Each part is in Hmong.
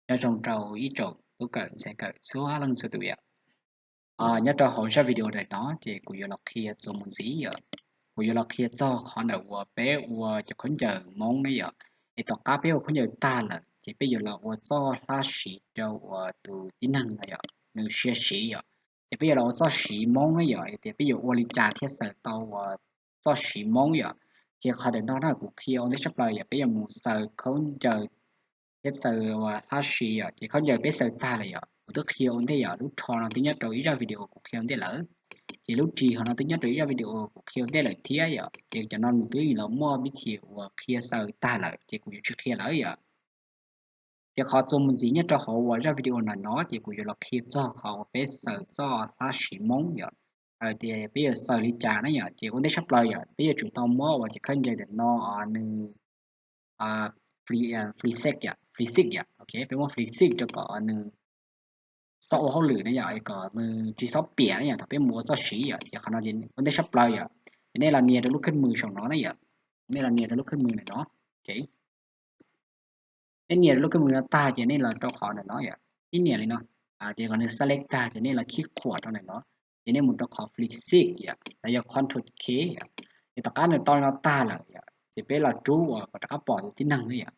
Nyob zoo rau ib tsoom tub kawm ntxhais kawm txhua leej txhua tus yom. Nyob rau hauv zaj video ntawm no ces kuv yuav los qhia txuas mus ntxiv yom. Kuv yuav los qhia txog qhov ntawm uas peb ua cov khaub ncaws Hmoob ne yom. Es tom qab peb ua khaub ncaws tag lawm ces peb yuav los ua txoj hlab siv rau uas tus tib neeg no yom, nws sia siv yom. Ces peb yuav los ua txoj siv Hmoob ne yom, es tias peb yuav ua li cas thiaj xaws tau uas txoj siv Hmoob yom. Ces qhov ntawm no na kuv qhia ua ntej tshaj plaws yom, peb yuav mus xaws khaub ncaws thiab xaws uas hlab siv yom. Ces khaub ncaws peb xaws tag lawm yom, kuv twb qhia ua ntej yom, lub rho no twb nyob rau ib zaj video kuv qhia ua ntej lawm. Ces lub ris hov no twb nyob rau ib zaj video kuv qhia ua ntej lawm thiab yom. Ces cov no nws twb los muaj vib thim uas qhia xaws tag lawm ces kuv yuav tsis qhia lawm yom. Ces qhov txuas mus ntxiv nyob rau hauv uas zaj video ntawm no ces kuv yuav los qhia txog qhov uas peb xaws txoj hlab siv Hmoob yom. Tias peb yuav xaws li cas na yom, ces ua ntej tshaj plaws yom, peb yuav tsum tau muab uas cov khaub ncaws ntawm no nws flexible yom, flexible yom, ok, peb muab flexible rau kom nws xob ua hauj lwm na yom, kom nws tsis xob piam na yom, thaum peb mus ua txoj siv yom. Ces qhov no ces ua ntej tshaj plaws yom, ces nej los nias rau lub khej mws saum no na yom, nej los nias rau lub khej mws ntawm no, ok. Nej nias rau lub khej mws no tag ces nej los rau qhov ntawm no yom, ib nias li no, ces kom nws select tag ces nej los khij khuam rau ntawm no, ces nej mus rau qhov flexible yom, los yog control K yom. Ces tom qab nws tau li no tag lawm yom, ces peb los rub uas kom rov qab pom tus tib neeg na yom.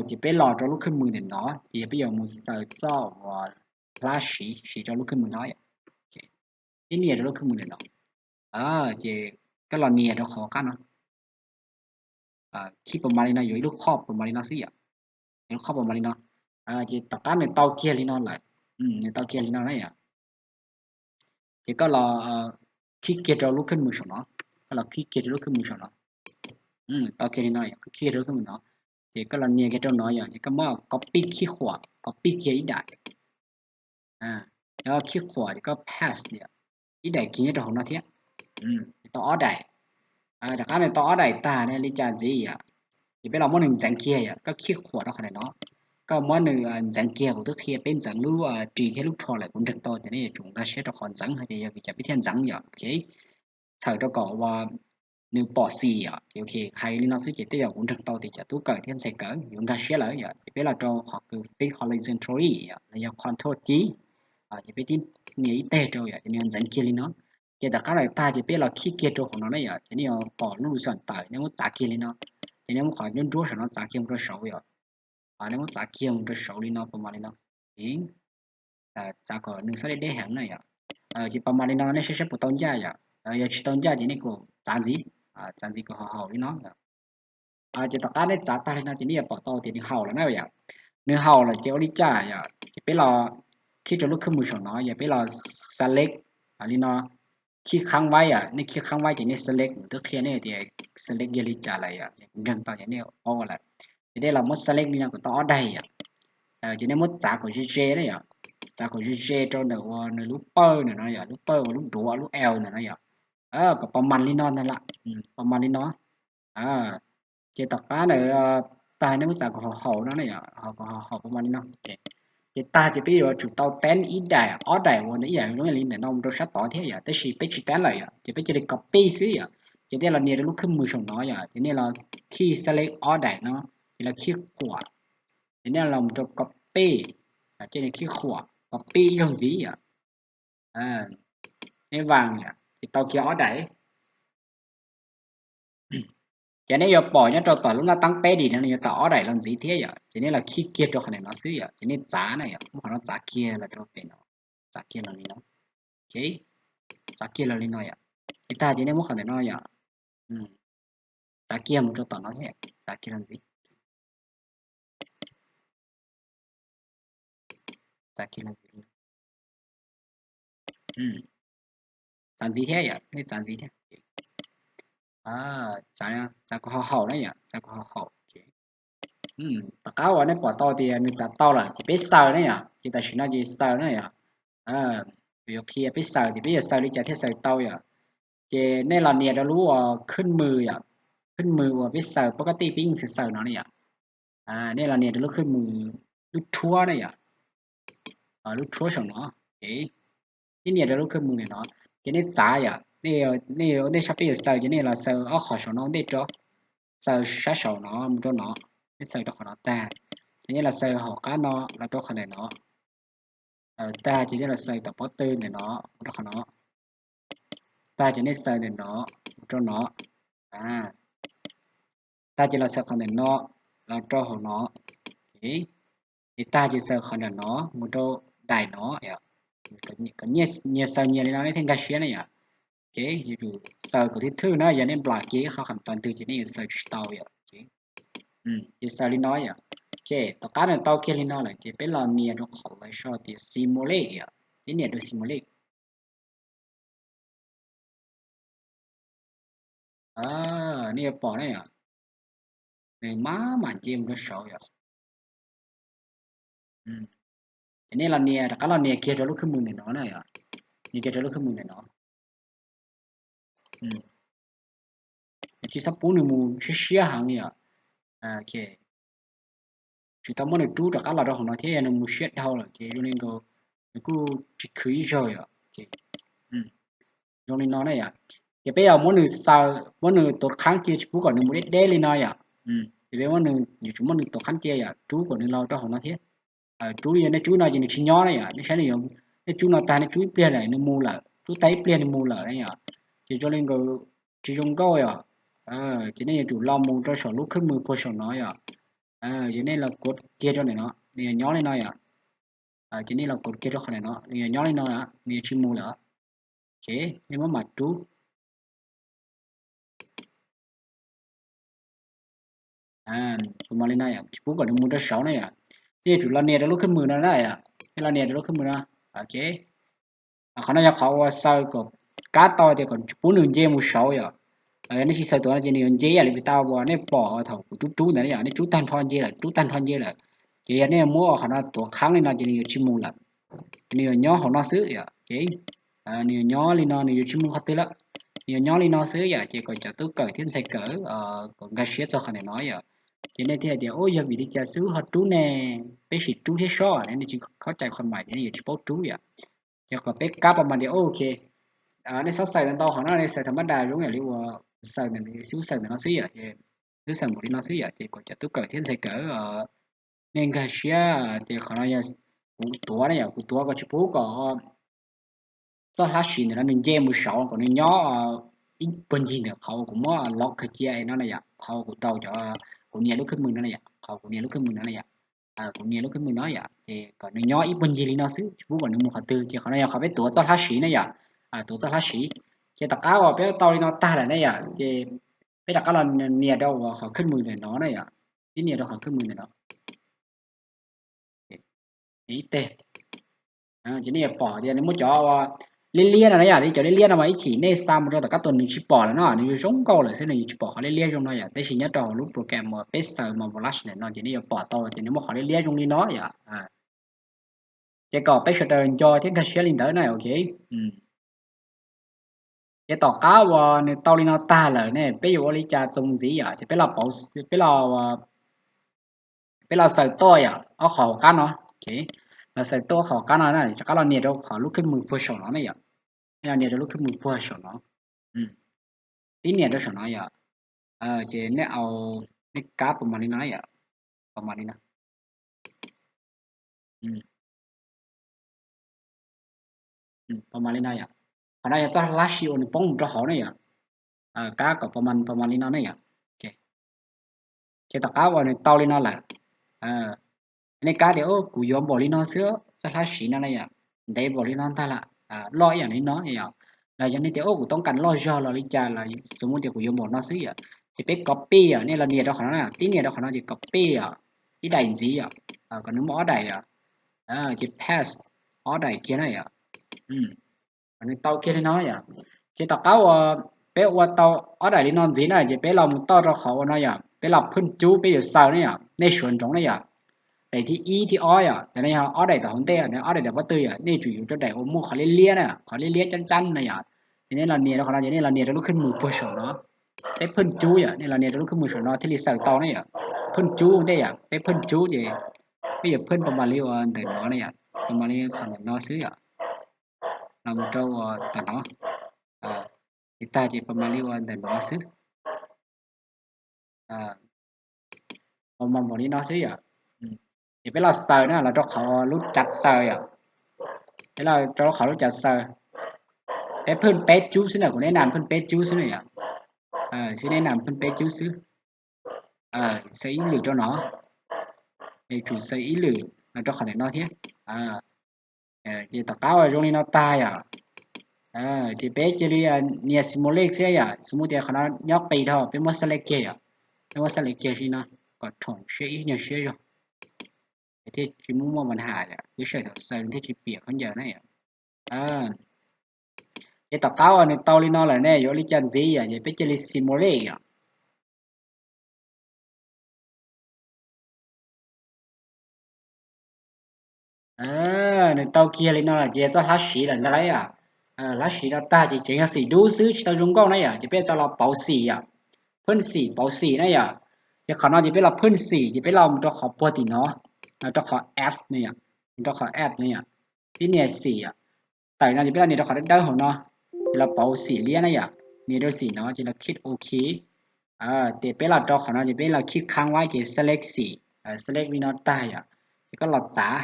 Ces peb los rau lub khej mws ntawm no, ces yog peb yuav mus xaws txoj uas hlab siv siv rau lub khej mws no yom. Peb nias rau lub khej mws ntawm no, ces koj los nias rau qhov qab no. Khij pas mas li no yuav ib lub qhov pas mas li no xwb yom, ib lub qhov pas mas li no. Ces tom qab nws tau kiag li no lawm, nws tau kiag li no na yom, ces koj los khij kiag rau lub khej mws saum no, koj los khij kiag rau lub khej mws saum no. Tau kiag li no, khij kiag rau lub khej mws no, ces koj los nias kiag rau no yom, ces koj muab copy khij khuam, copy kiag ib daim. Yog khij khuam ces koj paste yom, ib daim kiag nyob rau hauv no thiab, tau ob daim. Tom qab nws tau ob daim tag ne li cas ntxiv yom, ces peb los muab nws ntxeev kiag yom, koj khij khuam rau qhov ntawm no, koj muab nws ntxeev kiag, kuv twb qhia peb ntxeev lub ris thiab lub rho lawm, kuv nrheev tau ces nej yuav tsum nkag siab rau qhov ntxeev hais tias yog vim cas peb thiaj ntxeev yom, ok. Txhawm rau kom uas nws pom xis yom, ces ok, hais li no xwb ces tej zaum kuv nrheev tau tias cov tub kawm thiab ntxhais kawm yuav nkag siab lawm yom. Ces peb los rau qhov kws fix horizontally yom, los yog control G, ces peb tib nias ib teg rau yom, ces nws yuav ntxeev kiag li no. Ces tom qab lawm tag ces peb los khij kiag rau hauv no na yom, ces nej yuav pom lub lus xom tawm, nej muab txav kiag li no, ces nej muab qhov nruab nruab saum no txav kiag mus rau saud yom. Nej muab txav kiag mus rau saud li no, pas mas li no, txav kom nws xob deb deb heev na yom. Ces pas mas li no nej saib saib puas tau ncaj yom. Yog tsis tau ncaj ces nej kom txav ntxiv, txav ntxiv kom haum haum li no. Ces tom qab nej txav tag li no ces nej yuav pom tau tias nws haum lawm na yom. Nws haum lawm ces ua li cas yom, ces peb los khij rau lub khej mws saum no, yog peb los select li no, khij khab vaib yom, nej khij khab vaib ces nej select, kuv twb qhia nej tias select yog li cas lawm yom, kuv nrheev tau ces nej paub lawm. Ces nej los muab select li no kom tau ob daim yom. Ces nej muab txav kom ze ze na yom, txav kom ze ze rau ntawm uas nws lub pawg ntawm no yom, lub pawg uas lub duav lub L ntawm no yom. Kom pas mas li no ntag lam, pas mas li no. Ces tom qab ntawd tag nej muab txav kom haum haum no na yom, kom haum haum pas mas li no. Ces tag ces peb yuav tsum tau teeb ib daim ob daim uas ib yam zoo li ntawm no mus rau sab tod thiab yom, tab sis peb tsis teeb lawm yom, ces peb cia li copy xwb yom. Ces nej los nias rau lub khej mws saum no yom, ces nej los khij select ob daim no, ces los khij khuam, ces nej los mus rau copy, ces nej khij khuam copy ib zaug ntxiv yom. Nej vas yom, ces tau kiag ob daim. Ces nej yuav pom nyob rau tom lub naj teeb peb dim no nws yuav tawm ob daim los ntxiv thiab yom, ces nej los khij kiag rau qhov ntawm no xwb yom, ces nej txav na yom, muab qhov no txav kiag los rau pem no, txav kiag los li no, ok, txav kiag los li no yom. Ces tag ces nej muab qhov ntawm no yom, txav kiag mus rau tom no thiab, txav kiag los ntxiv, txav kiag los ntxiv, txav ntxiv thiab yom, nej txav ntxiv thiab, txav kom haum haum na yom, txav kom haum haum. Tom qab uas nej pom tau tias nws txav tau lawm ces peb xaws na yom, ces tam sim no ces xaws na yom. Yuav qhia peb xaws ces peb yuav xaws li cas thiaj xaws tau yom. Ces nej los nias rau lub khej mws yom, khej mws uas peb xaws pab kab tij peb yeej xaws xaws no na yom. Nej los nias rau lub khej mws, lub rhuab na yom, lub rhuab saum no, ok. Peb nias rau lub khej mws ntawm no, ces nej txav yom, nej, nej sab peb yuav xaws ces nej los xaws ob qhov saum no ua ntej rau, xaws sab saum no mus rau no, nej xaws rau qhov no tag, ces Ces nej los xaws hauv qab no los rau qhov ntawm no. Tag ces nej los xaws tom pob tw ntawm no mus rau qhov no. Tag ces nej xaws ntawm no mus rau no. Tag ces los xaws qhov ntawm no los rau hauv no. Ces tag ces xaws qhov ntawm no mus rau daim no. Nyias xaws nyias li no nej thiaj nkag siab ne yom. Ces yuav tsum xaws kom thwj thwj na, yog nej nplam kiag ib qho qham tau ntwg ces nej yuav xaws tsis tau yom. Ces xaws li no yom. Ok, tom qab nws tau kiag li no lawm ces peb los nias rau qhov lawv sau tias simulate yom. Peb nias rau simulate. Nej yuav pom na yom, nws maj mam nce mus rau saud yom. Ces nej los nias, rov qab los nias kiag rau lub khwb mws ntawm no na yom. Nias kiag rau lub khwb mws ntawm no. Tsis txhob pub nws mus siab siab heev li yom. Tsis tau muab nws rub rov qab los rau hauv no thiab, yog nws mus siab dhau lawm ces zoo li nkaus nws kuj tsis khwv ib zaug yom. Zoo li no na yom. Ces peb yuav muab nws xaws, muab nws tuav qhab cia tsis pub kom nws mus deb deb li no yom. Ces peb yuav tsum muab nws tuav qhab cia yom, rub kom nws los rau hauv no thiab. Rub, yog nej rub no ces nws tsis nyob na yom, nej saib, nej rub no tag nej rub ib pliag lawm nws mus lawm, rub tag ib pliag nws mus lawm na yom. Ces zoo li nkaus tsis zoo nkauj yom. Ces nej yuav tsum los mus rau saum lub khwb mws puag saum no yom. Ces nej los kuav kiag rau ntawm no, nws yuav nyob li no yom. Ces nej los kuav kiag rau qhov ntawm no, nws yuav nyob li no, nws yuav tsis mus lawm. Ok, nej muab mam rub. Kuv mam li no yom, tsis pub kom nws mus rau saud na yom. Nej yuav tsum los nias rau lub khwb mws no na yom, nej los nias rau lub khwb mws no. Ok, qhov no yog qhov uas xaws kom kab tau tias kom tsis pub nws nce mus saud yom. Nej tsis xaws tuav no ces nws yuav nce ib yam li tau uas nej pom thaum kuv rub rub ntawd yom, nej rub tag nrho nce lawm, rub tag nrho nce lawm. Ces yog nej muab qhov no tuav qhab li no ces nws yuav tsis mus lawm, nws yuav nyob hauv no xwb yom. Nws yuav nyob li no, nws yuav tsis mus qhov twg lawm. Nws yuav nyob li no xwb yom, ces kom cov tub kawm thiab ntxhais kawm kom nkag siab txog qhov ntawm no yom. Ces nej thiaj hais tias, ub, yog vim li cas xwb ho rub ne? Peb sim rub thiab sob, nej tsis khaub cai qhov mais ces nej yuav tsis paub rub yom. Ces kom peb kab pas mas tias, ok, nej txhob xaws ntau ntau qhov no, nej xaws tham mab das zoo yam li uas xaws ntawm, xib xaws ntawm no xwb yom, ces xib xaws npaum li no xwb yom, ces kom cov tub kawm thiab ntxhais kawm nej nkag siab tias qhov no yog kuv tuav na yom, kuv tuav kom tsis pub kom txoj hlab siv ntawm no nws nce mus saud, kom nws nyob ib puag ncig ntawm qhov uas kuv muab lock cia no na yom, qhov uas kuv tau cov, kuv nias lub khwb mws no na yom, qhov kuv nias lub khwb mws no na yom. Kuv nias lub khwb mws no yom, ces kom nws nyob ib puag ncig li no xwb, tsis pub kom nws mus qhov twg, ces qhov no yog qhov peb tuav txoj hlab siv na yom. Tuav txoj hlab siv. Ces tom qab uas peb tau li no tag lawm na yom, ces peb rov qab los nias rau uas qhov khwb mws ntawm no na yom, peb nias rau qhov khwb mws ntawm no ib teg. Ces nej yuav pom tias nws muaj cov liab liab no na yom, li cov liab liab no mas ib chim nej xa mus rau tom qab tuaj nws tsis pom lawm no, nws yuav zoo nkauj lawm xwb, nws yuav tsis pom qhov liab liab zoo no yom, tab sis nyob rau hauv lub program uas peb xaws mas Volage ntawm no ces nej yuav pom tau tias nws muaj qhov liab liab zoo li no yom. Ces kom peb sawv daws nco thiab nkag siab li ntawd na, ok. Ces tom qab uas nws tau li no tag lawm ne, peb yuav ua li cas txuas mus ntxiv yom, ces peb los pauv, peb los, peb los xaws tuaj yom, ob qhov hauv qab no, ok. Los xaws tuaj ob qhov hauv qab no na, rov qab los nias rau qhov lub khwb mws puag saum no na yom. Los nias rau lub khwb mws puag saum no. Tib nias rau saum no yom. Ces nej au, nej kab pas mas li no yom, pas mas li no. Pas mas li no yom. Qhov no yog txoj hlab siv uas nws poob mus rau hauv na yom. Kab kom pas mas, pas mas li no na yom. Ces tom qab uas nws tau li no lawm, nej kab tias, kuv yuav npaum li no xwb, txoj hlab siv no na yom, ntev npaum li no ntag lawm, loj ib yam li no yom. Los yog nej tias, kuv toob kas loj zog los li cas los xws mus tias kuv yuav npaum no xwb yom. Ces peb copy yom, nej los nias rau qhov no na, tib nias rau qhov no ces copy yom, ib daim ntxiv yom, kom nws muaj ob daim yom. Ces paste ob daim kiag na yom. Nws tau kiag li no yom. Ces tom qab uas peb ua tau ob daim li no ntxiv na, ces peb los mus toj rau qhov ua no yom, peb los phwj cub, peb yuav xaws na yom, nej suav ntsoov na yom. Daim thib ib thib ob yom, ntawm no yog ob daim tom hauv ntej, ob daim tom pob tw yom, nej tsum yuav rau daim uas muaj qhov liab liab na, qhov liab liab cab cab no yom. Ces nej los nias rau qhov no, ces nej los nias rau lub khwb mws puag saum no. Peb phwj cub yom, nej los nias rau lub khwb mws saum no thiaj li xaws tau na yom. Phwj cub ntej yom, peb phwj cub ces peb yuav phwj pas mas li uas ntawm no na yom, pas mas li qhov ntawm no xwb yom. Los mus rau uas tom no, ces tag ces pas mas li uas ntawm no xwb. Pas mas npaum li no xwb yom. Ces peb los xaws na, los rau qhov lub cav xaws yom. Peb los rau qhov lub cav xaws. Peb phwj peb cub xwb na, kuv neb nam phwj peb cub xwb na yom. Xib neb nam phwj peb cub xwb. Xaws ib lwm rau no. Tsum xaws ib lwm los rau qhov ntawm no thiab. Ces tom qab uas zoo li no tag yom, ces peb cia li nias simulate xwb yom. Xws li tias qhov no nyob qis dhau, peb muab select kiag yom. Peb muab select kiag li no, kom rhoom siab ib nyuag siab zog, thiaj tsis muaj muaj npam has yom, peb sawv thaum xaws thiaj tsis piam khaub ncaws na yom. Ces tom qab uas nws tau li no lawm ne, yuav ua li cas ntxiv yom, ces peb cia li simulate yom. Nws tau kiag li no lawm ces txoj hlab siv lawm ntag lauj yom. Hlab siv no tag ces tseem yog xim dub xwb, tsis tau zoo nkauj na yom, ces peb tau los pauv xim yom. Phwj xim pauv xim na yom. Ces qhov no ces peb los phwj xim, ces peb los mus rau qhov puag tim no, los rau qhov add no yom, mus rau qhov add no yom, peb nias xim yom. Tawm no ces peb los nias rau qhov dawb dawb hauv no, ces los pauv xim liab na yom, nias rau xim no ces los click OK. Ces peb los rau qhov no ces peb los click khab ua ces select xim, select li no tag yom, ces koj los txav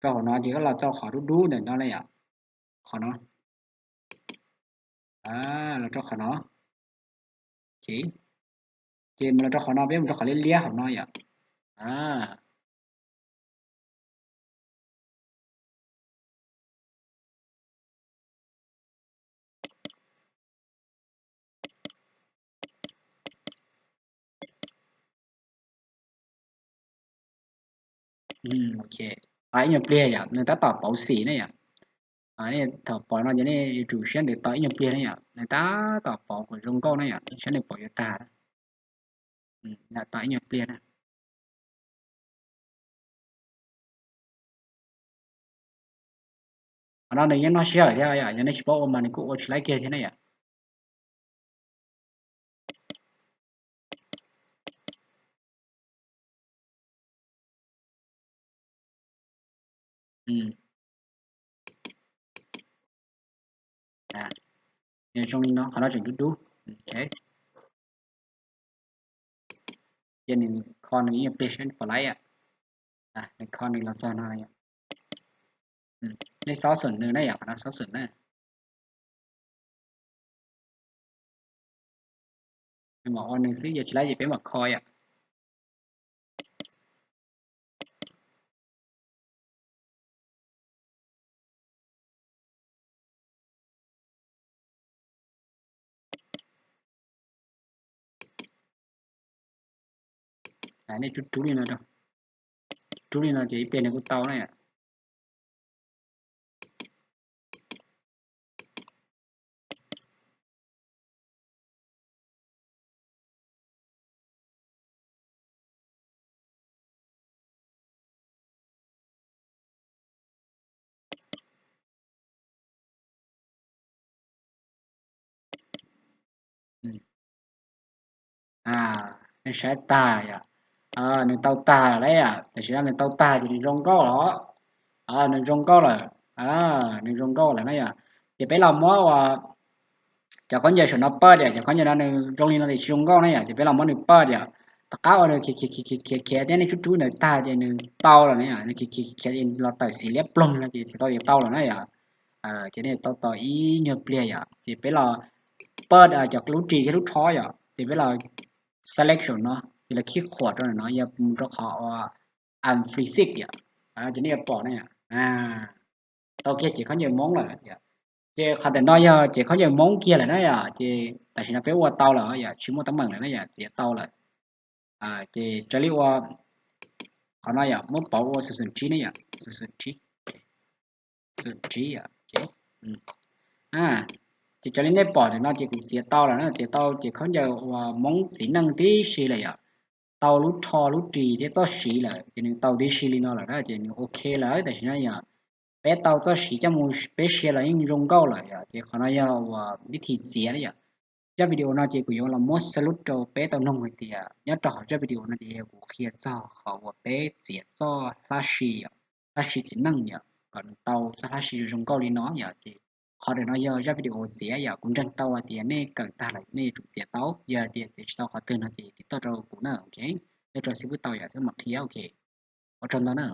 rau hauv no ces koj los txog qhov dub dub ntawm no na yom, qhov no, los rau qhov no. Ces mus los rau qhov no, peb mus rau qhov liab liab hauv no yom. Ok, tos ib nyuag pliag yom, nws tab tom pauv xim ne yom. Thaum pom no ces nej yuav tsum siab ntev tos ib nyuag pliag ne yom, nws tab tom pauv kom zoo nkauj ne yom, saib nws pauv yuav tag. Tos ib nyuag pliag na. Qhov no nws yeej noj sij hawm thiab yom, yog nej tsis paub ua mas nws kuj ua tsis laib kiag thiab ne yom. Zoo li no, qhov no tseem dub dub. Ces nws kho nws ib nyuag pliag saib nws puas laib. Nws kho nws los txog no. Nej xov xwm nws na yom, qhov no xov xwm na. Nws mam ua nws xwb, yog tsis laib ces peb mam kho yom. Nej rub rub li no rau, rub li no ces ib pliag nws kuj tau na yom. Nej saib tag yom, nws tau tag lawm yom, tam sim no nws tau tag ces nws zoo nkauj los, nws zoo nkauj lawm, nws zoo nkauj lawm na yom. Ces peb los muab ua cov khaub ncaws saum no pawj tias, cov khaub ncaws no nws zoo li no tias tsis zoo nkauj na yom, ces peb los muab nws pawj tias, tom qab uas nws khiav khiav khiav thiab nej rub rub ntawd tag ces nws tau lawm na yom, nws khiav khiav khiav los tawm xim liab ploog no ces txhais tau tias tau lawm na yom. Ces nej tau tos ib nyuag pliag yom, ces peb los pawj cov lub ris thiab lub rho yom, ces peb los selection no, ces los khij qhuam rau no, yog mus rau qhov unfreeze yom, ces nej yuav pom na yom. Tau kiag cev khaub ncaws Hmoob lawm yom. Ces qhov ntawm no yog cev khaub ncaws Hmoob kiag lawm na yom, ces tam sim no peb ua tau lawm yom, tsis muaj teeb meem lawm na yom, txiav tau lawm. Ces raws li ua qhov no yom, muab pauv ua xu xum tsib ne yom, xu xum tsib, xum tsib yom. Ces raws li nej pom ntawm no ces kuv txiav tau lawm na, txiav tau ces khaub ncaws uas Hmoob txiv neej tib si lawm yom, tau lub rho lub ris thiab txoj siv lawm, ces nws tau tib si li no lawm na, ces nws ok lawm. Tam sim no yom, peb tau txoj siv coj mus peb sia los yeej zoo nkauj lawm yom, ces qhov no yog uas vib thib txiav na yom. Zaj video no ces kuv yuav los muab xab lub rau peb tau noog hais tias nyob rau hauv zaj video no ces yog kuv qhia txog qhov uas peb txiav txoj hlab si yom, hlab si txiv neej yom, kom nws tau txoj hlab si zoo zoo nkauj li no yom. Ces qhov ntawm no yog zaj video txiav yom, kuv ntseeg tau hais tias nej kawm tag lawm nej yuav tsum txiav tau, yog tias txiav tsis tau qhov twg no ces tiv toj rau kuv na, ok. Nyob rau xib fwb tau yom, xib fwb mam qhia, ok. Ua tsaug ntau na.